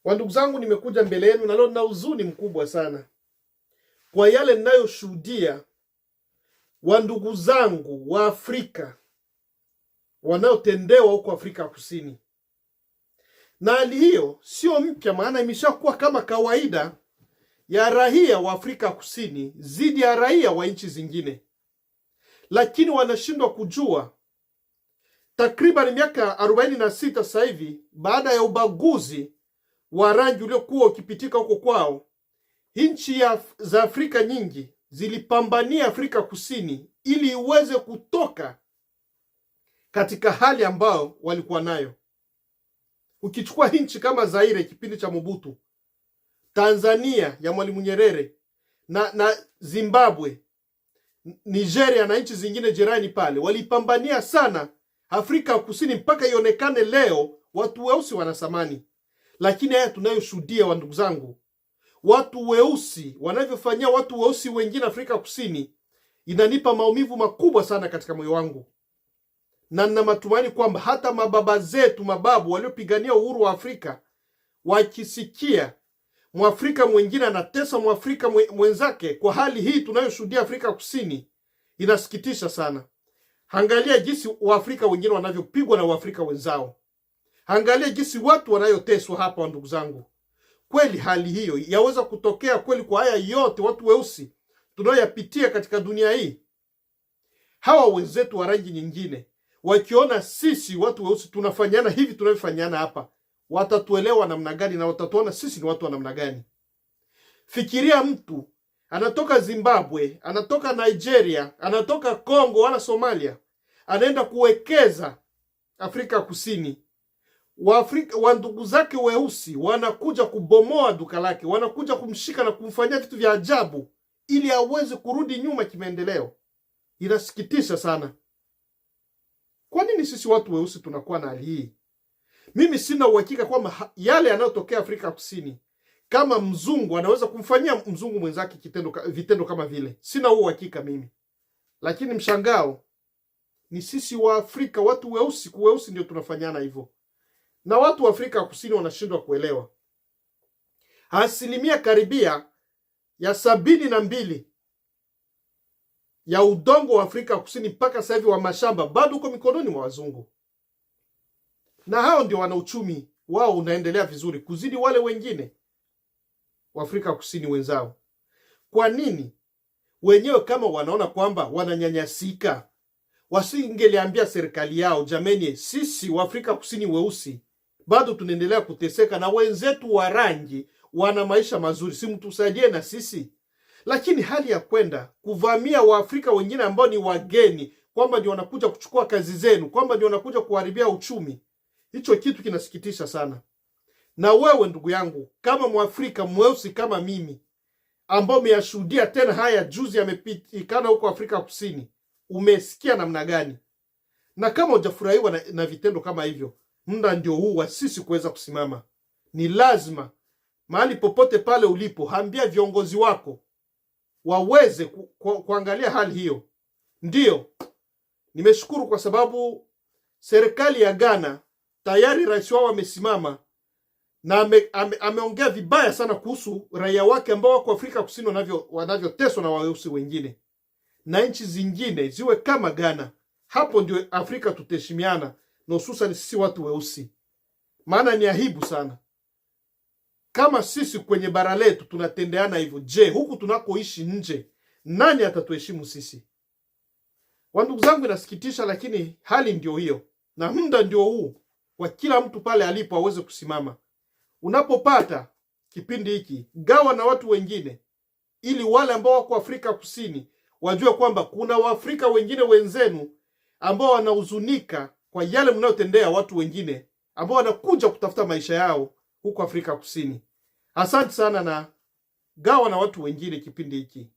Wandugu zangu, nimekuja mbele yenu na leo nina huzuni mkubwa sana kwa yale ninayoshuhudia wandugu zangu wa Afrika wanaotendewa huko Afrika Kusini, na hali hiyo sio mpya, maana imeshakuwa kama kawaida ya raia wa Afrika Kusini dhidi ya raia wa nchi zingine, lakini wanashindwa kujua takriban miaka 46 sasa hivi baada ya ubaguzi wa rangi uliokuwa ukipitika huko kwao, nchi za Afrika nyingi zilipambania Afrika Kusini ili iweze kutoka katika hali ambayo walikuwa nayo. Ukichukua nchi kama Zaire kipindi cha Mobutu, Tanzania ya Mwalimu Nyerere na Zimbabwe, Nigeria na nchi zingine jirani pale, walipambania sana Afrika Kusini mpaka ionekane leo watu weusi wana thamani. Lakini haya tunayoshuhudia, wa ndugu zangu, watu weusi wanavyofanyia watu weusi wengine Afrika Kusini, inanipa maumivu makubwa sana katika moyo wangu, na nina matumaini kwamba hata mababa zetu, mababu waliopigania uhuru wa Afrika, wakisikia Mwafrika mwingine anatesa Mwafrika mwenzake kwa hali hii tunayoshuhudia Afrika Kusini, inasikitisha sana. Angalia jinsi Waafrika wengine wanavyopigwa na Waafrika wenzao. Angalia jinsi watu wanayoteswa hapa, ndugu zangu. Kweli hali hiyo yaweza kutokea kweli kwa haya yote watu weusi tunayoyapitia katika dunia hii? Hawa wenzetu wa rangi nyingine wakiona sisi watu weusi tunafanyana hivi tunavyofanyana hapa, watatuelewa namna gani? Na watatuona sisi ni watu wa namna gani? Fikiria mtu anatoka Zimbabwe, anatoka Nigeria, anatoka Congo wala Somalia, anaenda kuwekeza Afrika Kusini. Waafrika wa ndugu zake weusi wanakuja kubomoa duka lake, wanakuja kumshika na kumfanyia vitu vya ajabu ili aweze kurudi nyuma kimaendeleo. Inasikitisha sana. Kwa nini sisi watu weusi tunakuwa na hali hii? Mimi sina uhakika kwamba yale yanayotokea Afrika Kusini, kama mzungu anaweza kumfanyia mzungu mwenzake vitendo kama vile, sina huo uhakika mimi, lakini mshangao ni sisi wa Afrika, watu weusi kuweusi ndio tunafanyana hivyo, na watu wa Afrika Kusini wanashindwa kuelewa. Asilimia karibia ya 72 ya udongo wa Afrika Kusini mpaka sasa hivi wa mashamba bado uko mikononi mwa wazungu, na hao ndio wana uchumi wao unaendelea vizuri kuzidi wale wengine wa Afrika Kusini wenzao. Kwa nini wenyewe kama wanaona kwamba wananyanyasika, wasingeliambia serikali yao, jameni, sisi wa Afrika Kusini weusi bado tunaendelea kuteseka na wenzetu wa rangi wana maisha mazuri, si mtusaidie na sisi? Lakini hali ya kwenda kuvamia Waafrika wengine ambao ni wageni, kwamba ndio wanakuja kuchukua kazi zenu, kwamba ndio wanakuja kuharibia uchumi, hicho kitu kinasikitisha sana. Na wewe ndugu yangu, kama Mwafrika mweusi kama mimi, ambao umeyashuhudia tena haya juzi yamepitikana huko Afrika Kusini, umesikia namna gani? Na kama hujafurahiwa na vitendo kama hivyo, muda ndio huu wa sisi kuweza kusimama. Ni lazima mahali popote pale ulipo, ambia viongozi wako waweze kuangalia hali hiyo. Ndiyo, nimeshukuru kwa sababu serikali ya Ghana tayari rais wao amesimama na ameongea vibaya sana kuhusu raia wake ambao wako Afrika Kusini wanavyoteswa na weusi wengine, na nchi zingine ziwe kama Ghana. Hapo ndio Afrika tutaheshimiana, na hususan sisi watu weusi, maana ni aibu sana kama sisi kwenye bara letu tunatendeana hivyo. Je, huku tunakoishi nje, nani atatuheshimu sisi? Wandugu zangu, inasikitisha, lakini hali ndio hiyo, na muda ndio huu wa kila mtu pale alipo aweze kusimama. Unapopata kipindi hiki, gawa na watu wengine, ili wale ambao wako Afrika Kusini wajue kwamba kuna Waafrika wengine wenzenu ambao wanahuzunika kwa yale mnayotendea watu wengine ambao wanakuja kutafuta maisha yao huko Afrika Kusini. Asante sana na gawa na watu wengine kipindi hiki.